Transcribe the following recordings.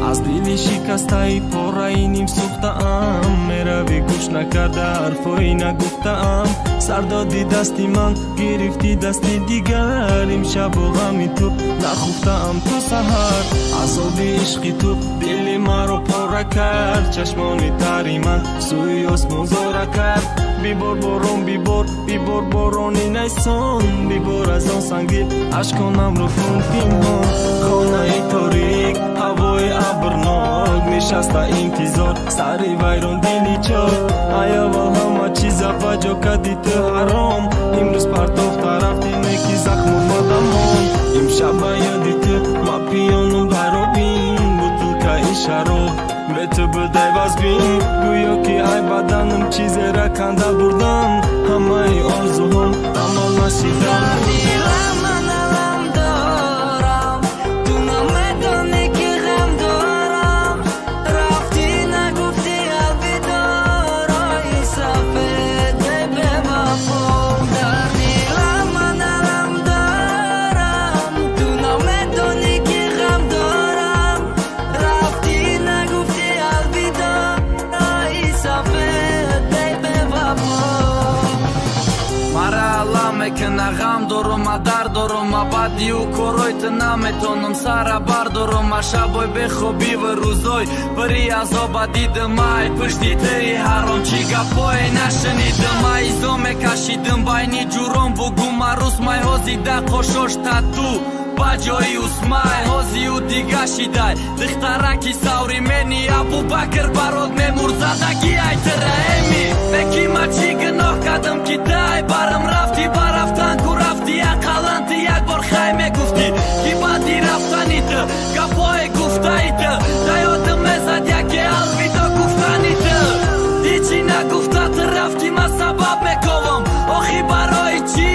Аз дили шикастаи пораи ним сӯхтаам, меравӣ, гӯш накарда ҳарфҳои нагуфтаам. Сар доди дасти ман, гирифтӣ дасти дигар. Имшаб бо ғами ту нахуфтаам то саҳар. Азоби ишқи ту дили маро пора кард, чашмони тари ман сӯи осмон зора кард. Бибор борон, бибор, бибор борони найсон, бибор аз он сангдил ашконамро кун пинҳон. Хонаи торик, ҳавои абрнок, нишаста интизор сари вайрон дили чор. Ай аввал ҳама чиза ба ҷо кади ту ҳаром, имрӯз партофта рафти неки захму бадамон. Имшаб ба ёди ту ма пиёнум баробин, бутылкаи шароб бе ту будай вазбин. Гӯё ки ай баданам чизера канда бурдам, ҳамаи орзуҳом амал нашидам. Дилам ман алам дорам, ту намедонӣ, ки ғам дорам. Рафтӣ, нагуфтӣ алвидоъ, роҳи сафед бевафо. Дар дилам ман алам дорам, ту намедонӣ, ки ғам дорам. Рафтӣ, нагуфтӣ алвидоъ, роҳи сафед бевафо. Мара алам мекуна, ғам дорум, ма дард дорум, ма баъди ӯ корой ту наметонам сара бардорум. Ма шабой бехобиву рӯзой пири азоба дидим, ай пушти тии ҳаром чӣ гапое нашунидим. Ма изо мекашидим байни ҷуром, бугум марӯз май ҳозида қошош тату ба ҷои Усмай. Ҳози ӯ дига шидай, духтараки савримени Абубакр барот мемурзадаги ай тираэми. Неки ма чӣ гуноҳ кардам, ки тай барам рафтӣ? Ба рафтан ку рафтӣ, ақаллан ту як бор хай мегуфтӣ, ки баъди рафтани ту гапҳое гуфтаи ту да ёдам мезад, яке алвидо гуфтани ту. Ҳичи нагуфта ту рафтӣ, ма сабаб мековам, охи барои чӣ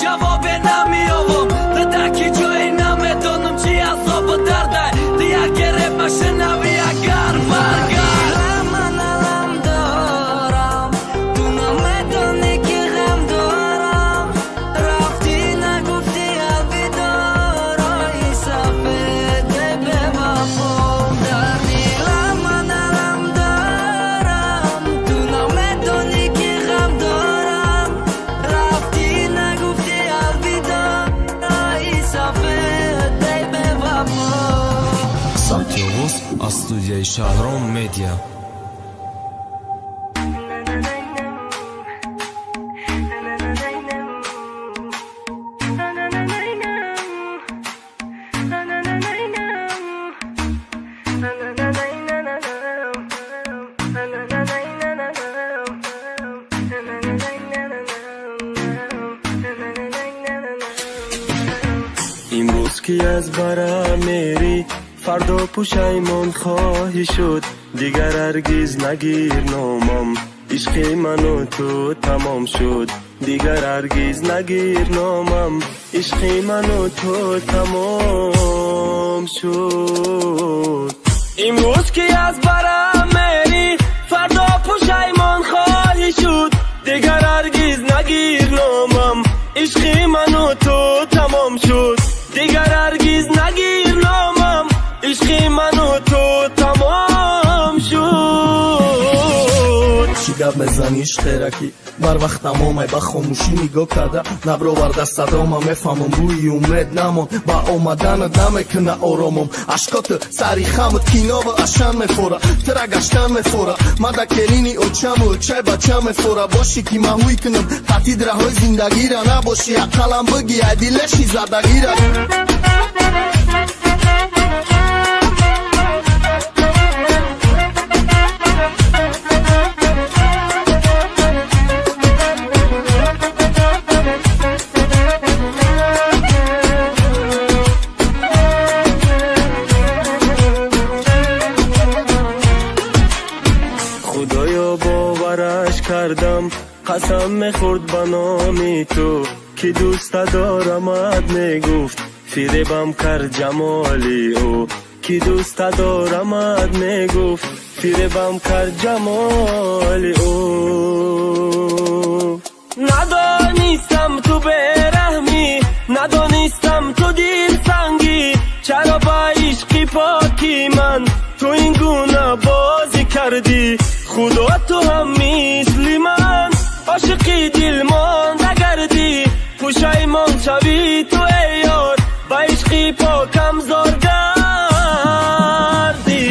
ҷавобе намеёвам? Ту дар ки ҷое намедонам, чӣ азобу дардай, ту яке реп машинави агар баргард. Дилам ман алам дорам, ту намедонӣ, ки ғам дорам. Рафтӣ, нагуфтӣ алвидоъ, роҳи сафед бевафо. Дар дилам ман алам дорам, ту намедонӣ, ки ғам дорам. Рафтӣ, нагуфтӣ алвидоъ, роҳи сафед бевафо. Сабти овоз аз студияи Шаҳром Медиа. Имрӯз ки аз барам мерӣ, фардо пушаймон хоҳӣ шуд. Дигар ҳаргиз нагир номам, ишқи ману ту тамом шуд. Дигар ҳаргиз нагир номам, ишқи ману ту тамом шуд. Имрӯз ки аз барам мерӣ, фардо пушаймон хоҳӣ шуд. Дигар ҳаргиз нагир номам, ишқи ману ту тамом шуд. Дигар ҳаргиз нагир номам, ишқи ману ту тамом шуд. Чӣ гап мезанӣ, ишқеракӣ бар вақт тамомай, ба хомӯшӣ нигоҳ карда наброварда садома. Мефаҳмам, рӯи умед намон, ба омаданат намекуна оромом. Ашкоту сари хамат кинова ашан мефора, тира гаштан мефора, мада келини очаму чай бача мефора. Бошӣ ки маҳӯй кунам қатид раҳои зиндагира, набошӣ, ақаллан бигӣ ай дилеши задагира. Худоё, бовараш кардам, қасам мехӯрд ба номи ту, ки дӯста дорамад мегуфт, фиребам кард ҷамоли ӯ. Ки дӯста дорамад мегуфт, фиребам кард ҷамоли ӯ. Надонистам ту бераҳмӣ, надонистам ту дилсангӣ. Чаро ба ишқи поки ман ту ин гуна бозӣ кардӣ? Худо, ту ҳам мисли ман ошиқи дилмонда гардӣ. Пушаймон шавӣ ту, эй ёр, ба ишқи покам зор гардӣ.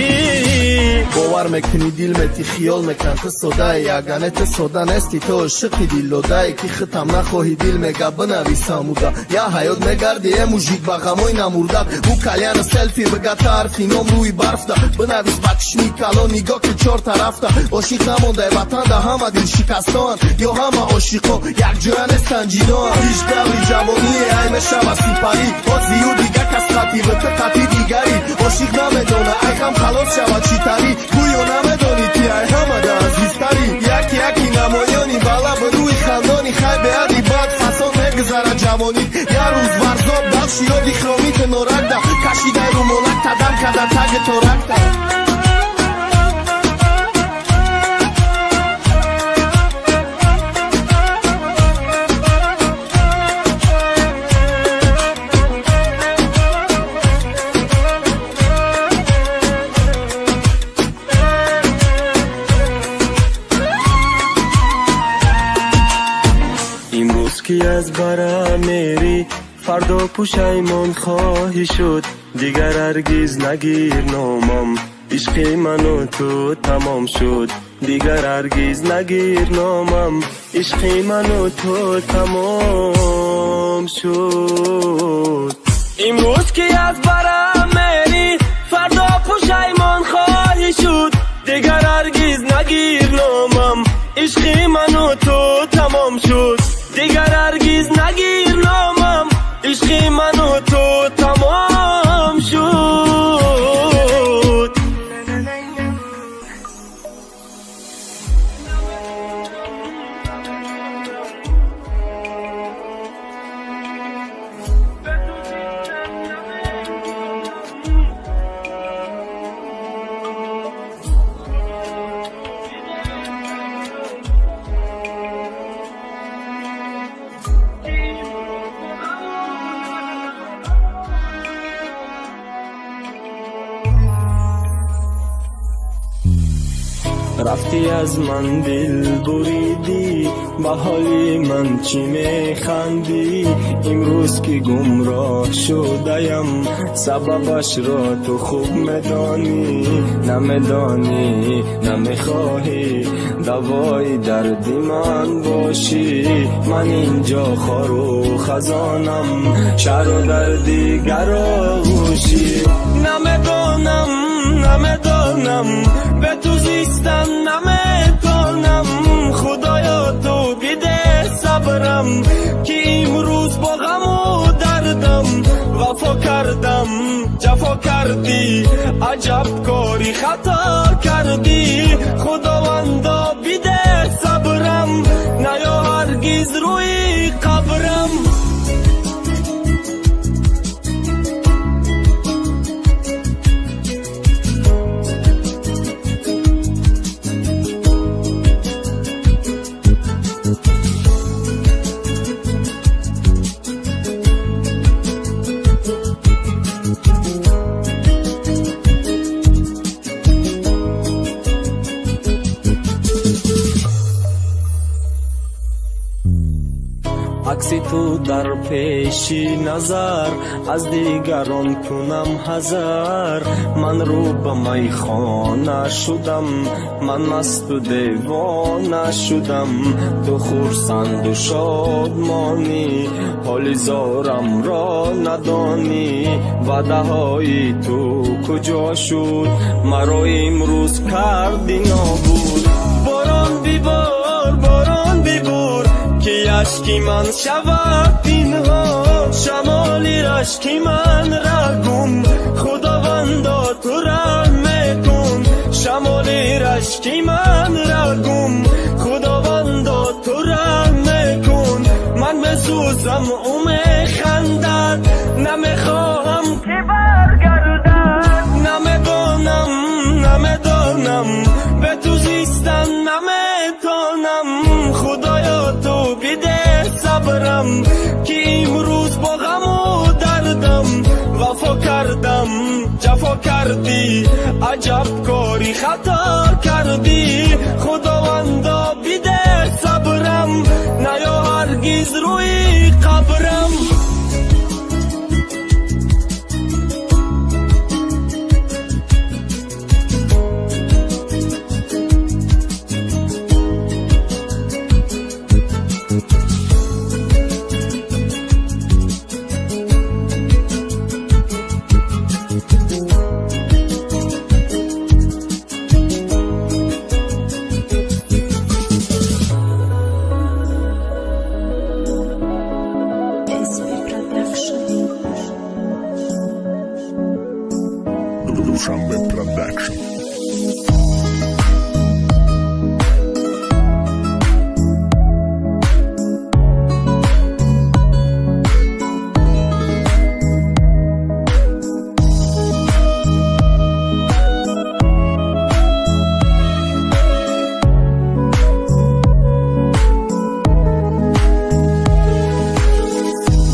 Бовар мекунӣ, дил мети, хиёл мекунам ту содаи, ягане ту сода нести, ту ошиқи дилдодаe, ки хитам нахоҳӣ, дил мега бинависамуда. Я ҳаёт мегарди, э мужик, ба ғамои намурдат. Ӯ кальяна селфи бига, тарфи ном рӯи барфта бинавис, ба чишми калон нигоҳ ки чор тарафта. Ошиқ намондай ватанда, ҳама дилшикастоанд ё ҳама ошиқо якҷоя нестанд, ҷидоанд. Иш даври ҷавоние, ай мешава сипарӣ, озию дига кас қатӣ ва ту қатӣ дигарӣ. Ошиқ намедона, ай ғам халос шава чӣ тарӣ, гӯё намедонӣ, ки ай ҳамада азизтарӣ. Яки яки намоёни бала ба рӯи хандони, хай беади бад фасон мегузарад ҷавонӣ. Я рӯз варзоб бахши ёди хромити норакда кашидай румолак тадам када таги торакта. Имрӯз ки аз бара мерӣ, фардо пушаймон хоҳӣ шуд. Дигар ҳаргиз нагир номам, ишқи ману ту тамом шуд. Дигар ҳаргиз нагир номам, ишқи ману ту тамом шуд. Имрӯз ки аз бара мерӣ, фардо пушаймон хоҳӣ шуд. Дигар ҳаргиз нагир номам, ишқи ману ту тамом шуд. Дигар ҳаргиз нагир номам, ишқи ману ту тамом шуд. Рафтӣ, аз ман дил буридӣ, ба ҳоли ман чӣ механдӣ? Имрӯз ки гумроҳ шудаям, сабабашро ту хуб медонӣ. Намедонӣ, намехоҳӣ давои дарди ман бошӣ. Ман инҷо хору хазонам, чаро дар дигар оғӯшӣ? Намедонам, намедонам, бе ту зистан наметонам. Худоё, ту биде сабрам, ки имрӯз бо ғаму дардам. Вафо кардам, ҷафо кардӣ, аҷаб кори хато кардӣ. Худовандо, биде сабрам, наё ҳаргиз рӯи қабрам. Акси ту дар пеши назар, аз дигарон кунам ҳазар. Ман рӯ ба майхона шудам, ман масту девона шудам. Ту хурсанду шодмонӣ, ҳоли зорамро надонӣ. Ваъдаҳои ту куҷо шуд? Маро имрӯз карди нобуд. Борон бибор, борон бибор, ки ашки ман шавад пинҳон. Шамоли рашки ман ра гум, Худовандо, ту раҳм мекун. Шамоли рашки ман ра гум, Худовандо, ту раҳм мекун. Ман месӯзам, ӯ механдад, намехоҳам, ки баргардад. Намедонам, намедонам, бе ту зистан наметонам. Худоё, ту биде сабрам, ки имрӯз бо ғаму дардам. Вафо кардам. Бевафо кардӣ, аҷаб кори хато кардӣ. Худовандо, биде сабрам, наё ҳаргиз рӯи қабрам. SP Production. Dushanbe Production.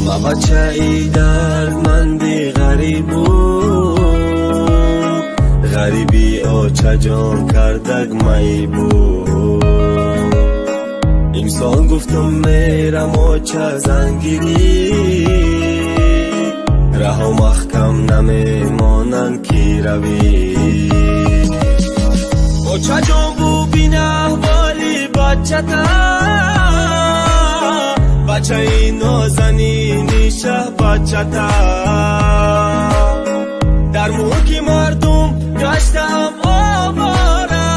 Ма бачаи дардманди ғарибу, ғариби очаҷон кардак майбу. Имсол гуфтум мерам, оча зангирӣ, раҳо маҳкам намемонанд, ки равӣ. Очаҷон, бубин аҳволи бачата, бачаи нозанини шаҳбачата. Дар мулки мардум гаштаам овора,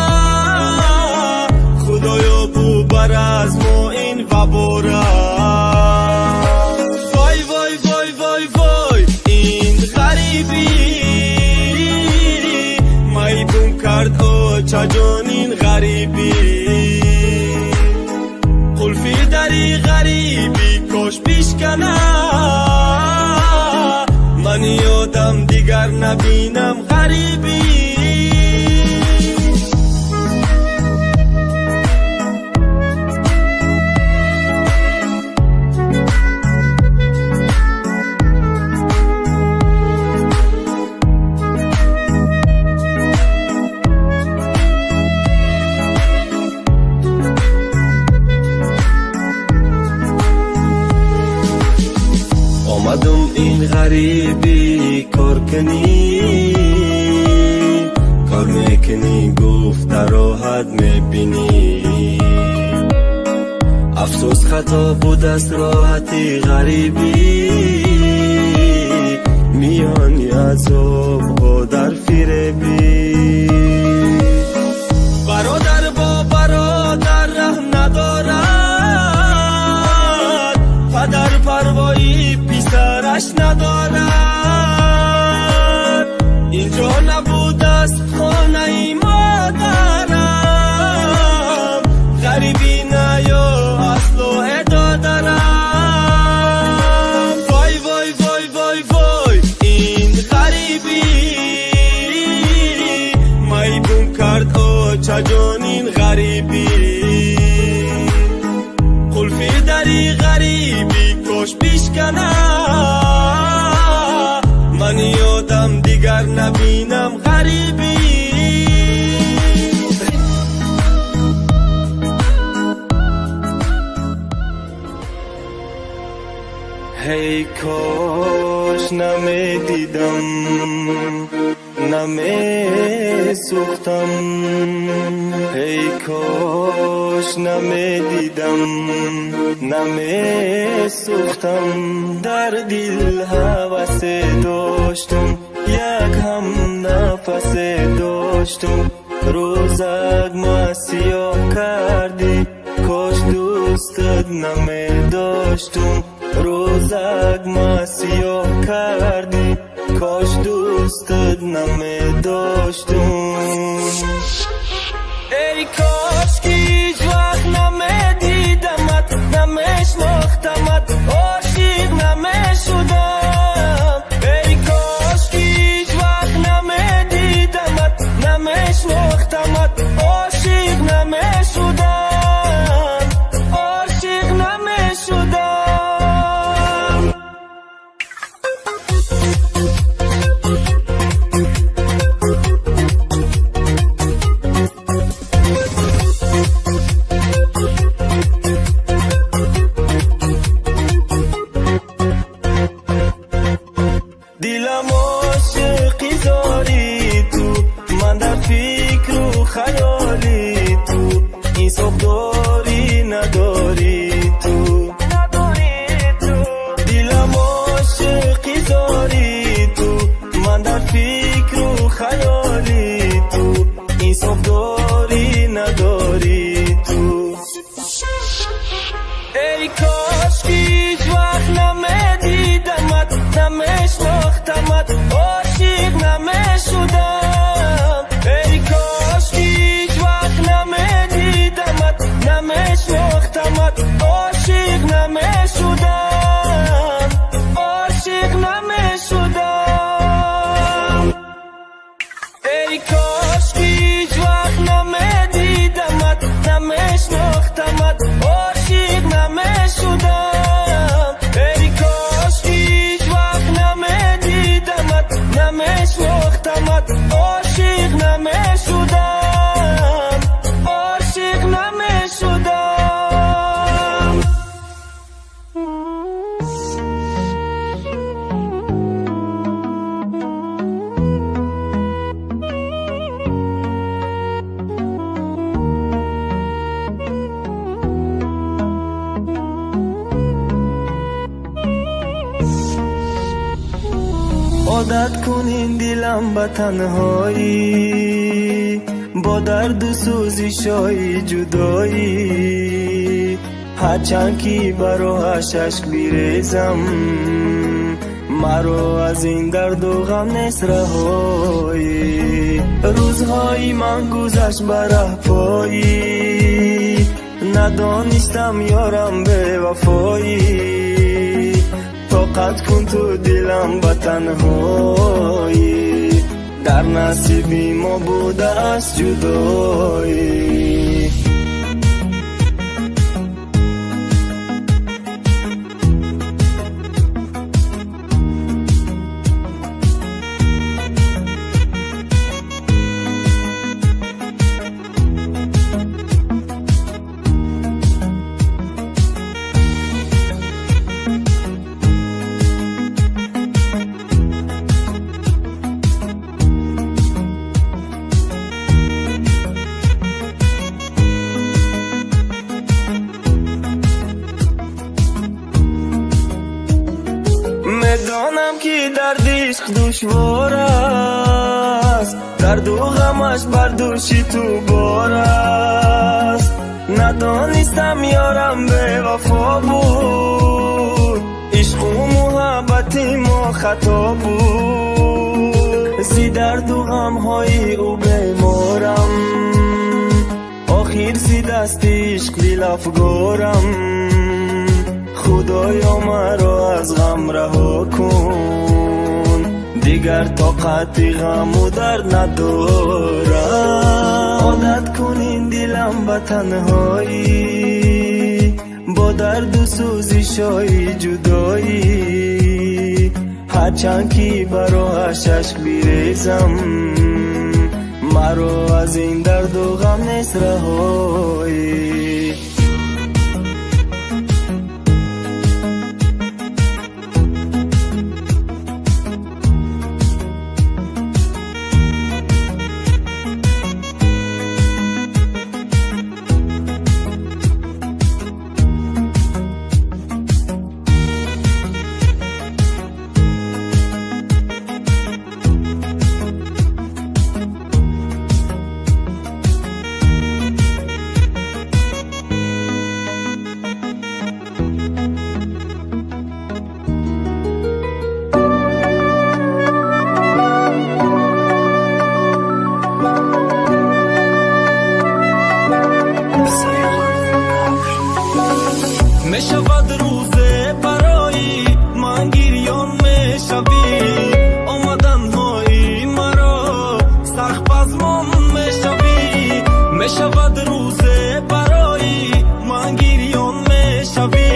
худоё, бубар аз мо ин вабора. Вой, вой, вой, вой, вой, ин ғарибӣ майбум кард очаҷон, ин ғарибӣ. Қулфи дари ғарибӣ кош бишкана, ман ёдам дигар набинам ғарибӣ. Омадум ин ғарибӣ кор кунӣ, кор мекунӣ, гуфта роҳат мебинӣ. Афсӯс, хато будаст роҳати ғарибӣ, миёни азобҳо дар фиребӣ. Бародар бо бародар раҳм надорад, падар парвои писараш надорад. Инҷо набудаст хонаи модарам, ғарибӣ наё асло эдодарам. Вой, вой, вой, вой, вой, ин ғарибӣ майбум кард очаҷон, ин ғарибӣ. Қулфи дари ғарибӣ кош бишкана, ман ёдам дигар набинам ғарибӣ. Ҳей кош намедидам, намесӯхтам. Ҳей кош намедидам, намесӯхтам. Дар дил ҳавасе доштум, як ҳам нафасе доштум. Рӯзак ма сиёҳ кардӣ, кош дӯстат намедоштум. Рӯзак ма сиёҳ кардӣ, кош дӯстат намедоштум. Эй кош ки ҳеҷ вақт намедидамат, намешнохтамат, ошиқ намешудам. Эй кош ки ҳеҷ вақт намедидамат, намешнохтамат, ошиқ намешудам, ошиқ намешудам. Эй кош ки ҳеҷ вақт намедидамат, намешнохтамат, ошиқ намешудам. Эй кош ки ҳеҷ вақт намедидамат, намешнохтамат, ошиқ намешудам, ошиқ намешудам. Одат кунин дилам ба танҳоӣ, бо дарду сӯзишҳои ҷудоӣ. Ҳарчанд ки ба роҳаш ашк бирезам, маро аз ин дарду ғам нест раҳоӣ. Рӯзҳои ман гузашт ба раҳпоӣ, надонистам ёрам бевафоӣ. Тоқат кун ту дилам ба танҳоӣ, дар насиби мо будааст ҷудоӣ. Медонам ки дарди ишқ душвор аст, дарду ғамаш бар дӯши ту бор аст. Надонистам ёрам бевафо буд, ишқу муҳаббати мо хато буд. Зи дарду ғамҳои ӯ беморам, охир зи дасти ишқ дилафгорам. Худоё маро аз ғам раҳо кун, дигар тоқати ғаму дард надорам. Одат кунин дилам ба танҳоӣ, бо дарду сӯзишҳои ҷудоӣ. Ҳарчанд ки ба роҳаш ашк бирезам, маро аз ин дарду ғам нест раҳоӣ. Мешавад рӯзе барои ман гирён мешавӣ, омаданҳои маро сахт пазмон мешавӣ. Мешавад рӯзе барои ман гирён мешавӣ,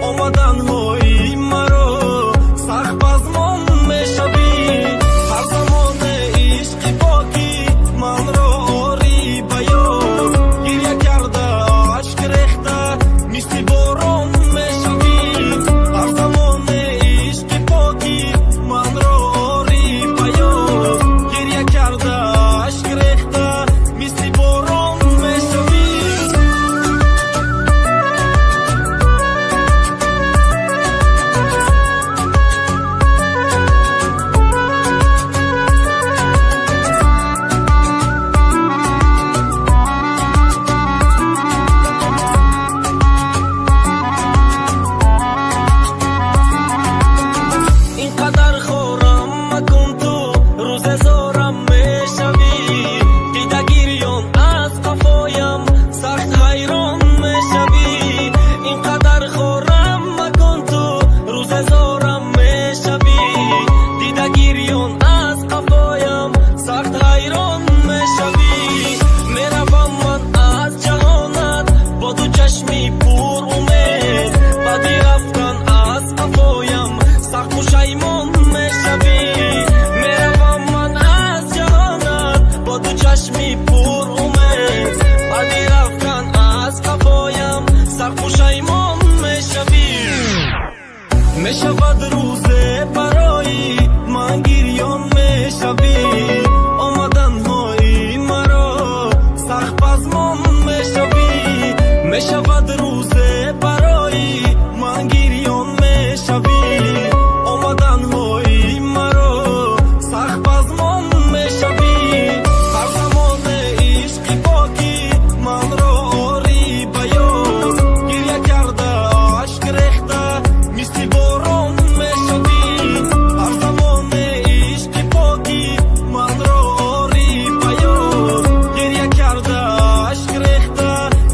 омаданҳои маро сахт пазмон мешавӣ. Ҳар замоне ишқи покӣ манро орӣ ба ёд, гиря карда ашк рехта мисли борон мешавӣ. Ҳар замоне ишқи покӣ манро орӣ ба ёд, гиря карда ашк рехта мисли борон мешавӣ. вайрон мешавӣ. Меравам ман аз ҷаҳонат бо ду чашми пур умед, баъди рафтан аз қафоям сахт пушаймон мешавӣ. Меравам ман аз ҷаҳонат бо ду чашми пур умед, баъди рафтан аз қафоям сахт пушаймон мешавӣ. Мешавад рӯзе барои ман гирён мешавӣ, омаданҳои маро сахт пазмон мешавӣ. Мешавад рӯзе барои ман гирён мешавӣ, омаданҳои маро сахт пазмон мешавӣ. Ҳар замоне ишқи покӣ манро орӣ ба ёд, гиря карда ашк рехта мисли борон мешавӣ. Ҳар замоне ишқи покӣ манро орӣ ба ёд, гиря карда ашк рехта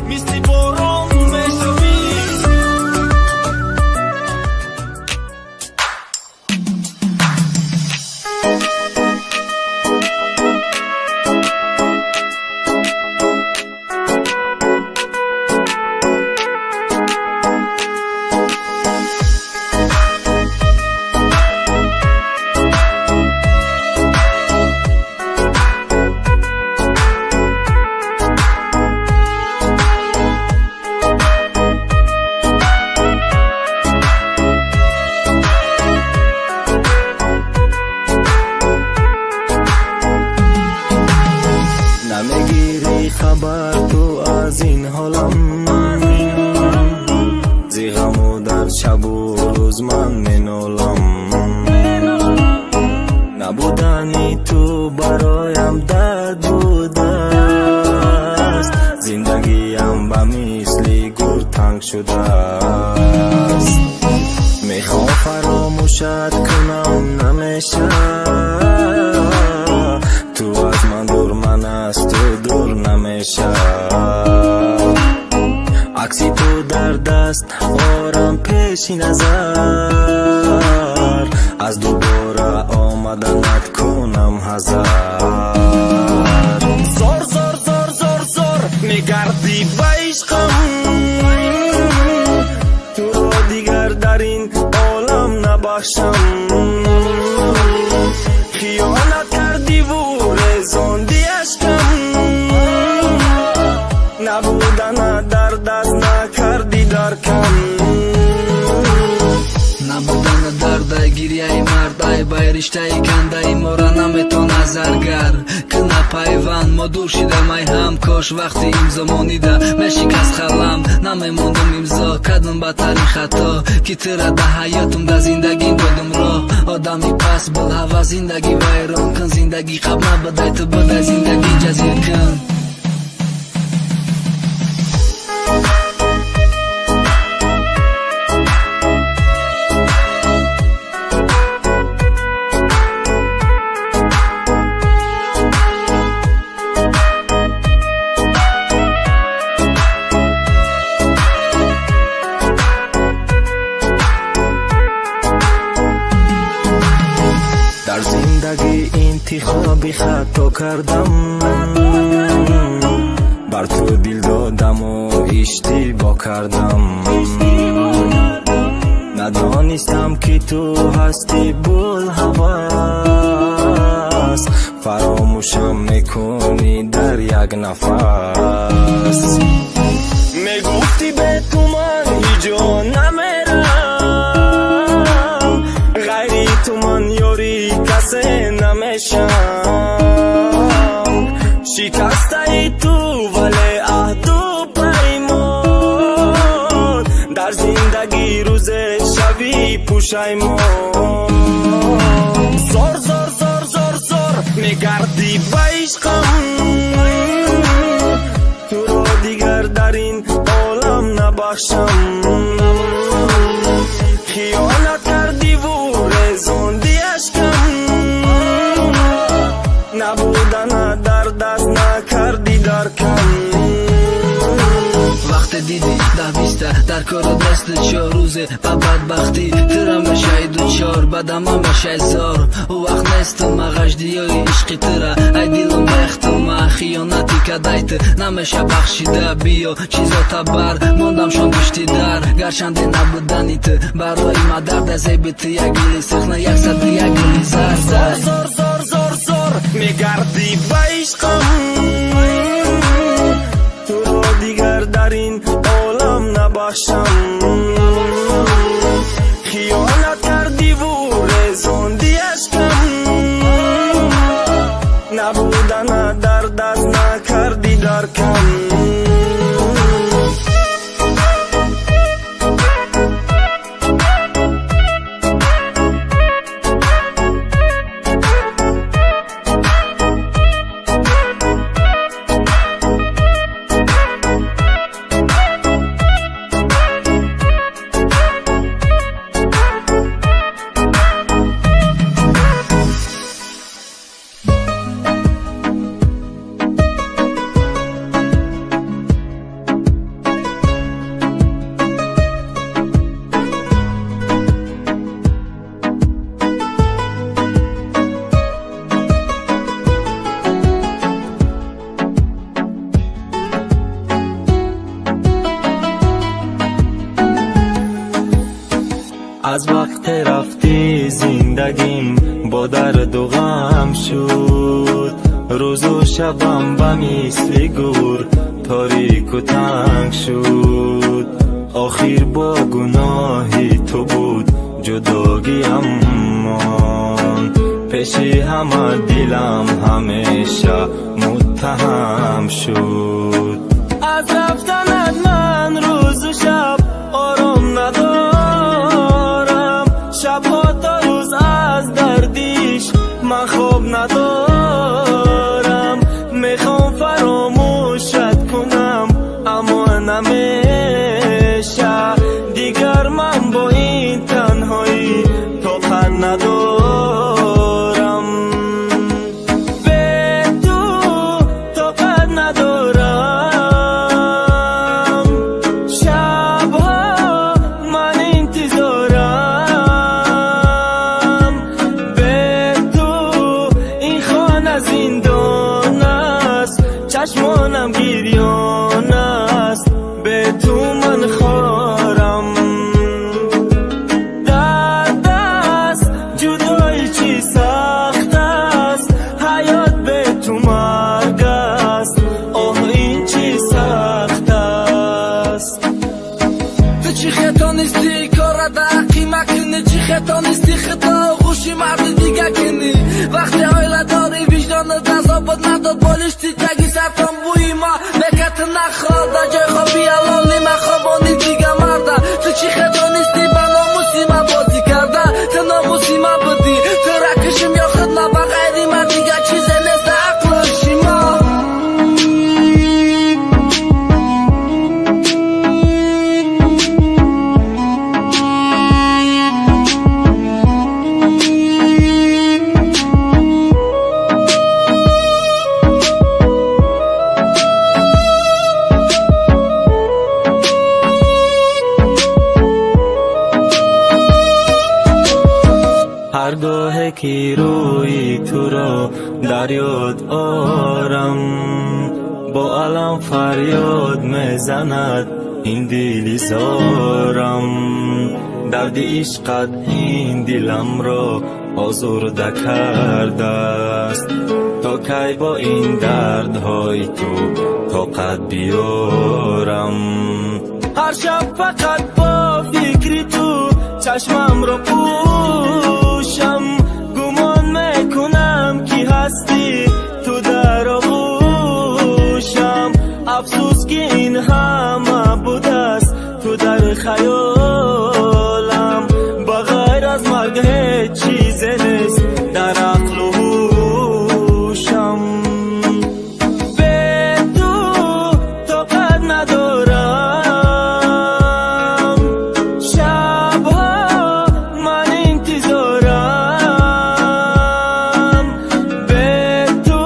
мисли борон мешавӣ. Намегирӣ хабар ту аз ин ҳолам, зи ғаму дар шабу рӯз ман менолам. Набудани ту бароям дард будааст, зиндагиам ба мисли гур танг шудааст. Мехоҳам фаромӯшат кунам, намеша, ту аз ман дур, ман аз ту дур намеша. Акси ту дар даст орам пеши назар, аз дубора омаданат кунам ҳазар. Зор зор зор зор зор мегардӣ ба ишқам, туро дигар дар ин олам набахшам. Хиёнат кардиву резонди ашкам, набудана дар даст накардӣ даркам. Набудана дардай гирьяи мард, ай бай риштаи кандаи мора наметона заргар кина пайванд. Мо дур шидам ай ҳам, кош вақти имзо монида мешикаст қалам. Намемондум имзо кардум бадтарин хато, ки тира да ҳаётум да зиндагӣ додум роҳ. Одами паст булҳава зиндагӣ вайрон кун, зиндагӣ қабл набудай ту будай, зиндагӣ ҷазир кун. Дар зиндагӣ интихоби хато кардам, бар ту дил додаму иштибоҳ кардам. Надонистам ки ту ҳастӣ булҳавас, фаромӯшам мекунӣ дар як нафас. Мегуфтӣ бе ту ман ҳиҷо намерам, ғайри ту ман ёри касе намешам. Шикастаи ту вале аҳду паймон, дар зиндагӣ рӯзе шавӣ пушаймон. Зор зор зор зор зор мегардӣ ба ишқам, туро дигар дар ин олам набахшам. Хиёнат кардиву резонди ашкам, набудана дар даст накардӣ даркам. Вақте дидӣ 10-20 дар кору дасти чор рӯзе ба бадбахтӣ тира. Мешаиду чор, бадама мешай зор. Ӯ вақт нестум, ма ғаждиёи ишқи тура. Ай дилум бехтум, ма хиёнати кадай ту. Намеша бахшида, биё, чизота бар. Мондамшон пушти дар, гарчанде набудани ту. Барои ма дарда зеби ту як гули сухна, 101 гули зар. Зор, зор, зор, зор, зор, мегардӣ ба ишқам. Туро дигар дар ин олам набахшам. Хиёнат кардиву резонди ашкам. Набудана дар даст накардӣ даркам. Аз вақте рафтӣ зиндагим бо дарду ғам шуд. Рӯзу шабам ба мисли гур торику танг шуд. Охир бо гуноҳи ту буд ҷудогиамон. Пеши ҳама дилам ҳамеша муттаҳам шуд. Аз рафтанат ман рӯзу шаб ором надорам. Шабҳо то рӯз аз дардиш ман хоб надорам. Мехоҳам фаромӯшат кунам, аммо намеша. Дигар ман бо ин танҳоӣ тоқат надорам. Бе ту тоқат надорам. Шабҳо ман интизорам. Бе ту ин хона зиндон аст, чашмонам гирён аст. Бе ту ман хорам. Дард аст, ҷудоӣ чӣ сахт аст. Ҳаёт бе ту марг аст. Оҳ, ин чӣ сахт аст. Ту чӣ хетонисти кора да ақима кунӣ? Чӣ хетонисти худо оғӯши марди дига кунӣ? Вақте оила дорӣ, виҷдонат азобат надод. Болишти таги сартон бӯи ма мекати наход. Дар ҷои хоби ҳалоли ма хобони дига марда. Ту чӣ хетонисти ба номуси ма бозӣ карда? Ту номуси ма будӣ, ту ракишим ё худ ма. Ба ғайри ма дига чизе нест дар ақлу ҳуши ма. Ҳар гоҳе ки рӯи туро дар ёд орам, бо алам фарёд мезанад ин дили зорам. Дарди ишқат ин диламро озурда кардааст. То кай бо ин дардҳои ту тоқат биёрам? Ҳар шаб фақат бо фикри ту чашмамро пӯшам. Гумон мекунам ки ҳастӣ ту дар оғӯшам. Афсӯс ки ин ҳама будааст ту дар хаёлам. Ба ғайр аз марг ҳеҷ чизе нест дар ақлу ҳушам. Бе ту тоқат надорам. Шабҳо ман интизорам. Бе ту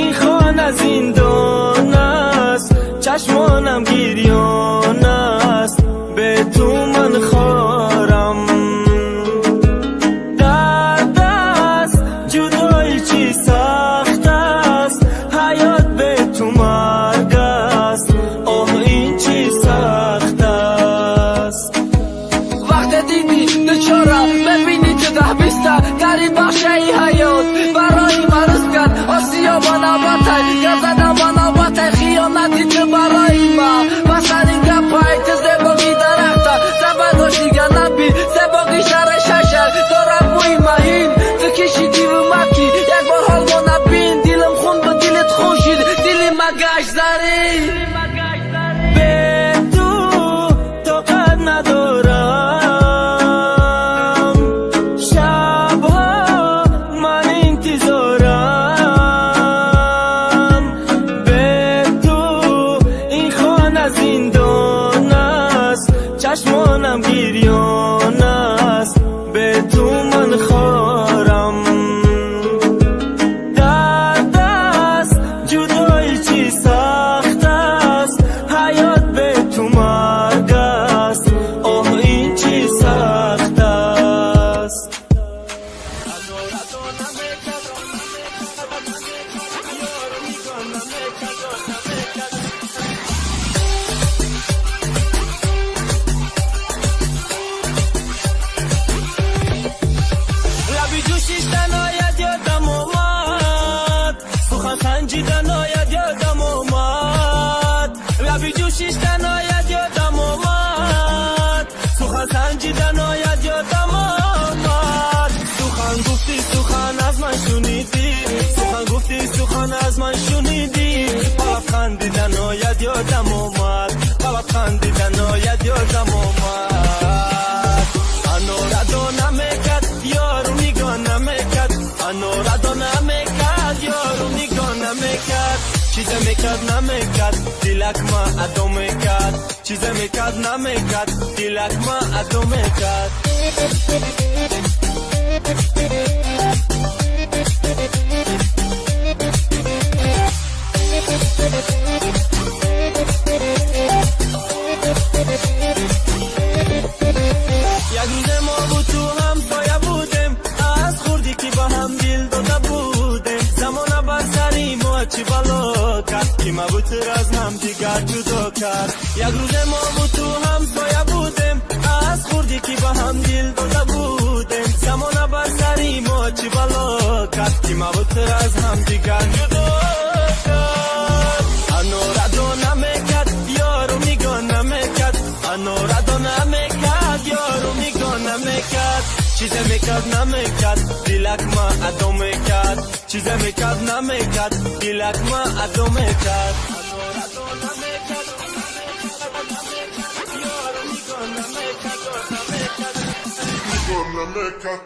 ин хона зиндон аст, чашмонам гирён аст. Бе ту ман хорам. Чизе мекард, намекард, дилак ма адо мекард. Чизе мекард, намекард, дилак ма адо мекард. Як рӯзе мо бу ту ҳамсоя будем, аз хурдӣ ки ба ҳам дил дода будем. Замона бар сари мо чӣ бало кард, ки ма бу тур аз ҳамдигар ҷудо кард. Як рӯзе мо бу ту ҳамсоя будем, аз хурдӣ ки ба ҳам дил дода будем. Замона бар сари мо чӣ бало кард, ки ма бу тур аз ҳамдигар ҷудо кард. Анорадо намекард, ёру нигоҳ намекард. Анорадо намекард, ёру нигоҳ намекард. Чизе мекард, намекард, дилак ма адо мекард. Чизе мекард, намекард, дилак ма адо мекард. Анорадо намекард, ёру нигоҳ намекард, намекард.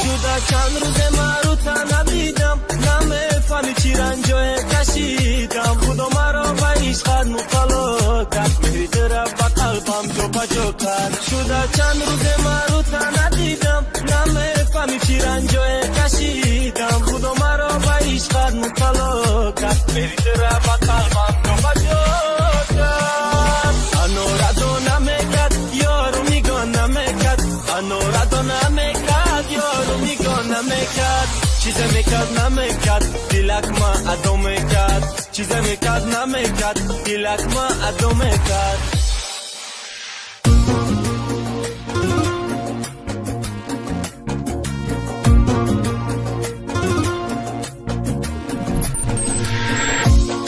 Шуда чанд рӯзе маро та надидам, намефаҳми чӣ ранҷое кашидам. Худо маро ба ишқат мубтало кард, меҳри тура ба қалбам ҷобаҷо кард. Шуда чанд рӯзе маро та надидам, намефаҳми чӣ ранҷое кашидам. Худо маро ба ишқат мубтало кард, меҳри тура ба қалбам ҷобаҷо кард. Анорадо намекард, ёру нигоҳ намекард. Анорадо намекард, ёру нигоҳ намекард. Чизе мекард, намекард, дилак ма адо мекард. Чизе мекард, намекард, дилак ма адо мекард.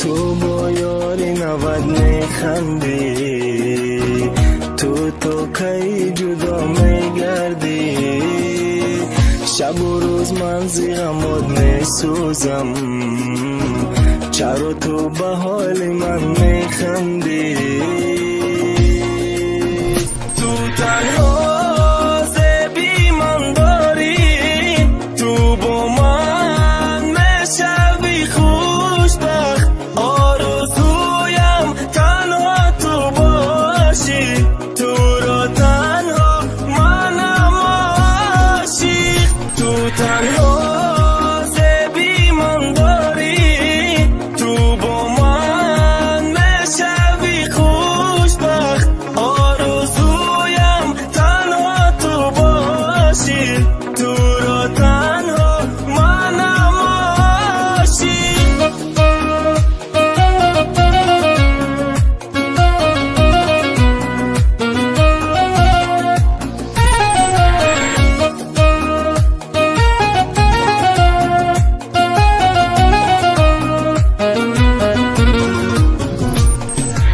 Ту бо ёри навад механдӣ, ту то кай ҷудо мегардӣ? Шабу рӯз ман зи ғамот месӯзам, чаро ту ба ҳоли ман механдӣ? Ту танҳо зеби ман дорӣ, ту бо ман мешавӣ хушбахт. Орзуям танҳо ту бошӣ, туро танҳо манам ошиқ. Ту танҳо зеби ман дорӣ, ту бо ман мешавӣ хушбахт. Орзуям танҳо ту бошӣ, туро танҳо манам ошиқ.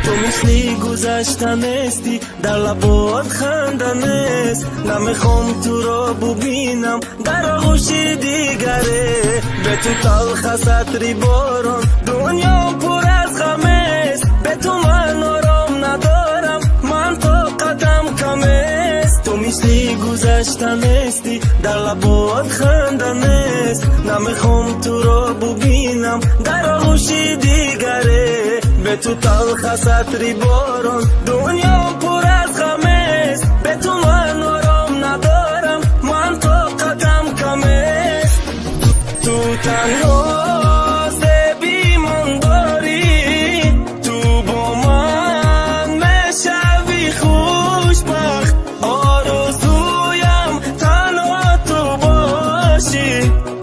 Ту мисли гузашта нестӣ, дар лабот ханда нест. Намехом туро бубинам дар оғӯши дигаре. Бе ту талха сатри борон, дунё пур аз ғамест. Бе ту ман ором надорам, ман тоқатам камест. Ту мисли гузашта нестӣ, дар лабот ханда нест. Намехом туро бубинам дар оғӯши дигаре. Бе ту талха сатри борон, дунё пур аз ғамест. Бе ту ман ором надорам, ман тоқатам камест. Ту танҳо зеби ман дорӣ, ту бо ман мешавӣ хушбахт. Орзуям танҳо ту бошӣ,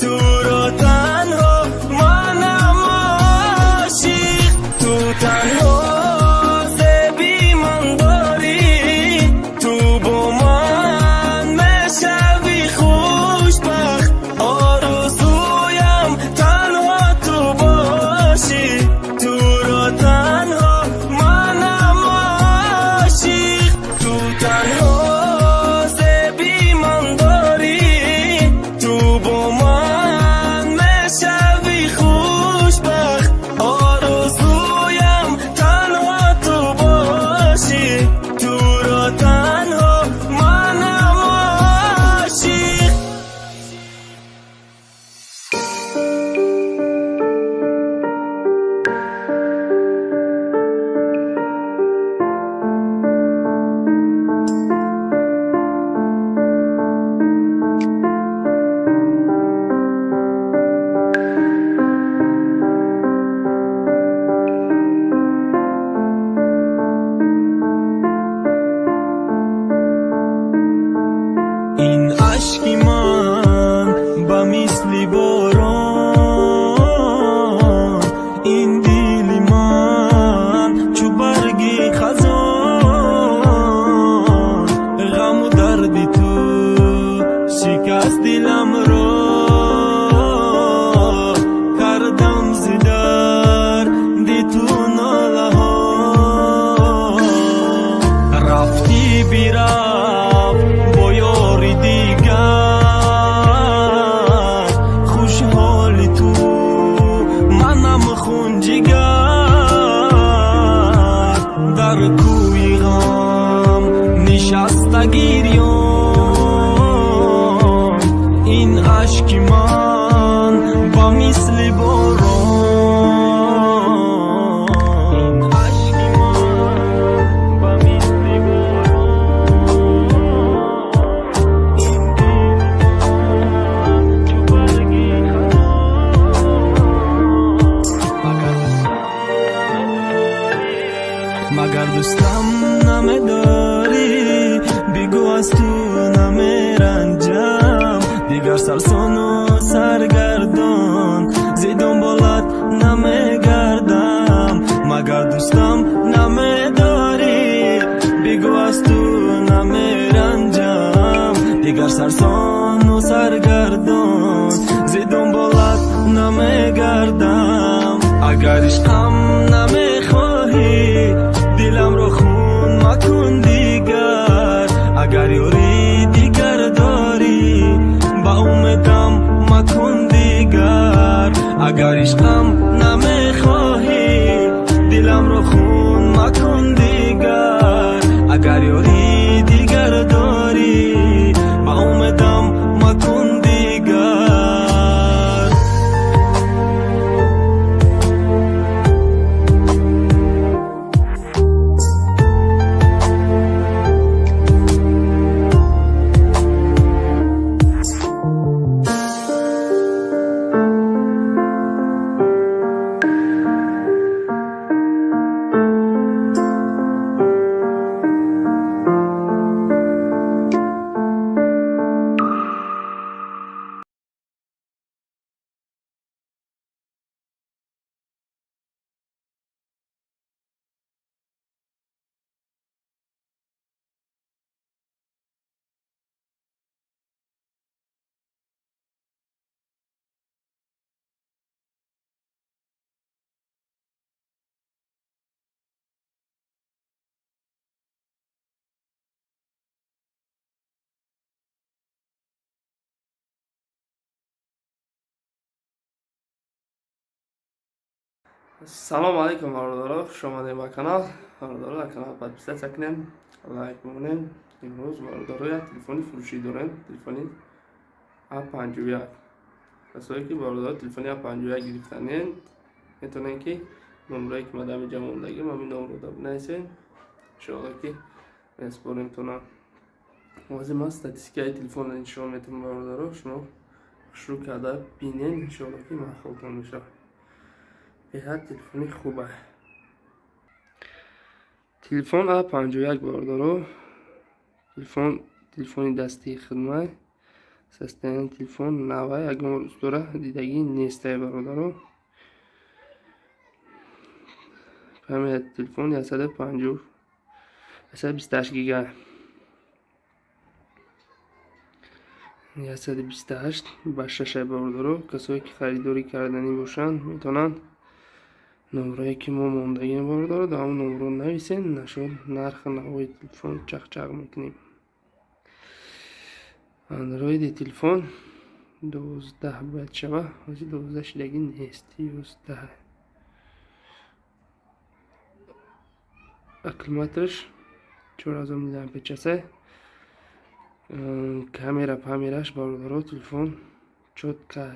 туро танҳо манам ошиқ. Ту танҳо зеби ман дорӣ, Ашки ман ба мисли борон, ин дили ман чу барги хазон. Ғаму дарди ту шикаст диламро, кардам зи дарди ту нолаҳо. Рафтӣ, бирафт бо ёри дигар, хушҳоли ту манам хунҷигар. Дар кӯи ғам нишаста гирён, ин ашки ман ба мисли борон, ин ашки ман ба мисли борон, ин дили ман чу барги хазон. Магар дӯстам намедорӣ? Бигӯ, аз ту намеранҷам. Дигар сарсону саргардон зи дунболат намегардам. Магар дӯстам намедорӣ? Бигӯ, аз ту намеранҷам. Дигар сарсону саргардон зи дунболат намегардам. Агар ишқам намехоҳӣ, диламро хун макун дигар. Агар ёри дигар дорӣ, ба умедам макун дигар. Агар ишқам намехоҳӣ, диламро хун макун дигар. Агар ёри дигар дорӣ, ба умедам макун дигар. Салом алейкум, бародаро, хуш омадем ба канал. Бародаро, дар канал подписаться кунем, лайк бимонем. Имрӯз, бародаро, як телефони фурӯшӣ дорем, телефони А51. Касое ки, бародаро, телефони А51 гирифтанен, метавонем ки номрое ки ма дар инҷа мондагим, ҳамин номро бинависем, иншоалло ки месупорем тона. Ҳозир ман статистикаи телефонро нишон метавам, бародаро, шумо хушрӯ карда бинен, иншоалло ки маъқултон мешавад. Беҳад телефони хуба. Телефон А51, бародаро. Телефон телефони дастии хидмат. Состояние телефон нава, ягон бор устора дидагӣ нестай, бародаро. Память телефон 150 128 гига. 128 ба 6, бародаро. Касое ки харидорӣ карданӣ бошанд, метавонанд номрое ки мо мондагим, бародаро, дар ҳамон номро нависен, нашуд нархи навои телефон чақчақ мекунем. Андроиди телефон 12 бояд шава, ҳозир 12 шидагӣ нест, 11. Аккумулятораш 4000 мАч. Камера памераш, бародаро, телефон чётко.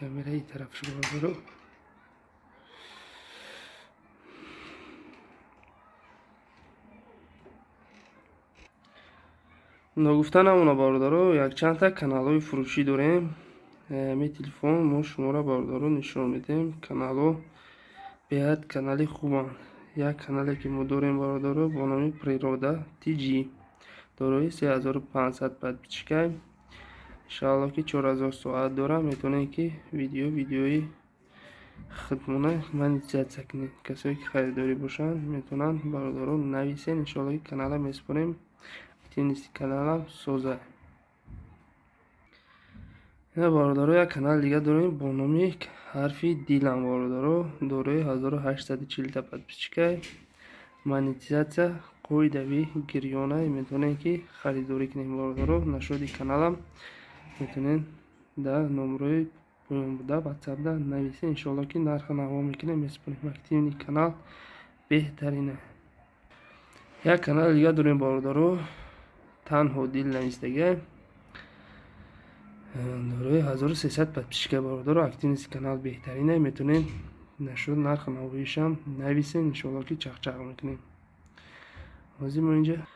Камераи тарафш, бародаро. Ногуфта намона, бародаро, якчандта каналҳои фурӯшӣ дорем. Ҳамин телефон мо шуморо, бародаро, нишон медиҳем. Каналҳо беҳад канали хубанд. Як канале ки мо дорем, бародаро, бо номи Природа TG. Дорои 3500 подписчикай. Иншаалло, ки 4000 соат дорам. Метавонед, ки видеои худмона монетизатсия кунед. Касое ки харидорӣ бошанд, метавонанд, бародарон, нависен. Иншоалло, ки канала месупорем, активности каналам соза. Ина, бародаро, як канал дига дорем бо номи Ҳарфи дилам. Бародаро, дорои 1840-та подписчикай, монетизатсия қоидавӣ, гирёна. Метавонед, ки харидорӣ кунед, бародаро. Нашоди каналам метавонед дар номерои поён буда ватсапда нависед. Иншоалло, ки нарха наво мекунем, месупорем. Активный канал беҳтарина. Як канали дига дорем, бародаро, Танҳо дил навистагиа, дорои 1300 подписчика. Бародаро, активности канал беҳтарина. Метавонед нашуд нархи навоишам нависен. Иншоалло, ки чақчақ мекунем. Ҳозир мо инҷа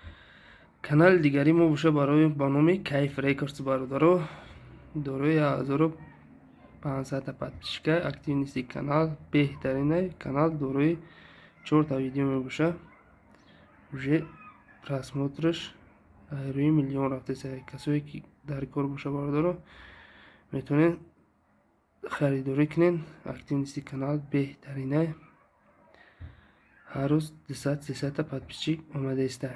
канали дигари мо боша барои ба номи Кайф Рекордс. Бародаро, дорои 1500 подписчика, активности канал беҳтарина. Канал дорои чорта видео мебоша, уже просмотраш рӯи миллион рафтеса. Касое ки дар кор боша, бародаро, метавонед харидорӣ кунед. Активности канал беҳтарина, ҳар рӯз 200, 300-та подписчик омадаиста.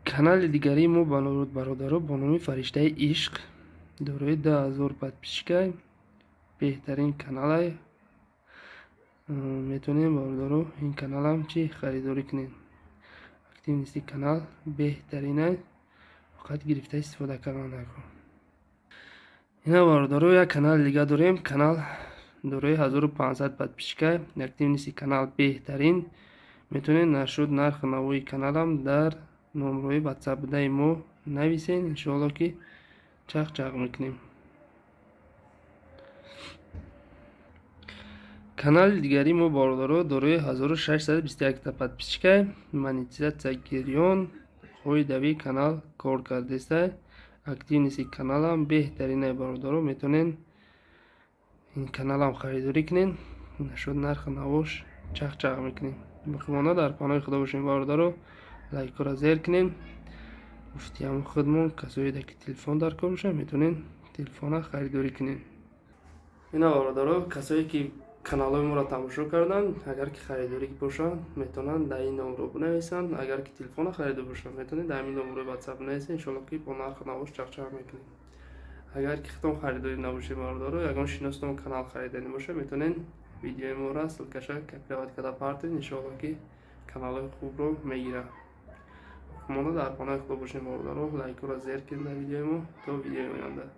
Канали дигарии мо, бародаро, бо номи Фариштаи ишқ, дорои 2000 подписчика, беҳтарин каналай. Метавонем, бародаро, ин каналам чӣ харидорӣ кунед. Активности канал беҳтарина, фақат гирифта истифода кардан накун. Ина, бародаро, як канали дига дорем. Канал дорои 1500 подписчика, активности канал беҳтарин. Метавонед нашуд нархи навои каналам дар номрои ватсап будаи мо нависен. Иншоалло, ки чақ-чақ мекунем. Канали дигари мо, бародаро, дорои 1621-та подписчика, монетизатсия гирён, қоидавии канал кор кардеста, активности каналам беҳтаринай. Бародаро, метавонед ин каналам харидорӣ кунед. Нашуд нархи навош чақ-чақ мекунем. Боқимонда дар паноҳи Худо бошем, бародаро. Лайкҳоро зер кунед. Гуфтиам худмон, касое ки телефон дар кор бошад, метавонед телефона харидорӣ кунед. Ина, бародаро, касое ки каналҳои моро тамошо карданд, агар ки харидорӣ бошанд, метавонанд дар ин номро бинависанд. Агар ки телефона харидор бошанд, метавонед дар ҳамин номрои ватсап бинависед. Иншоалло, ки бо нарху навош чақчақ мекунем. Агар ки худтон харидорӣ набошед, бародаро, ягон шиностон канал хариданӣ бошад, метавонед видеои моро ссылкаша копировать карда партед. Иншоалло, ки каналҳои хубро мегирад. Монда дар паноҳи Худо бошем, бародаро. Лайкҳоро зер кунед дар видеои мо. То видеои оянда.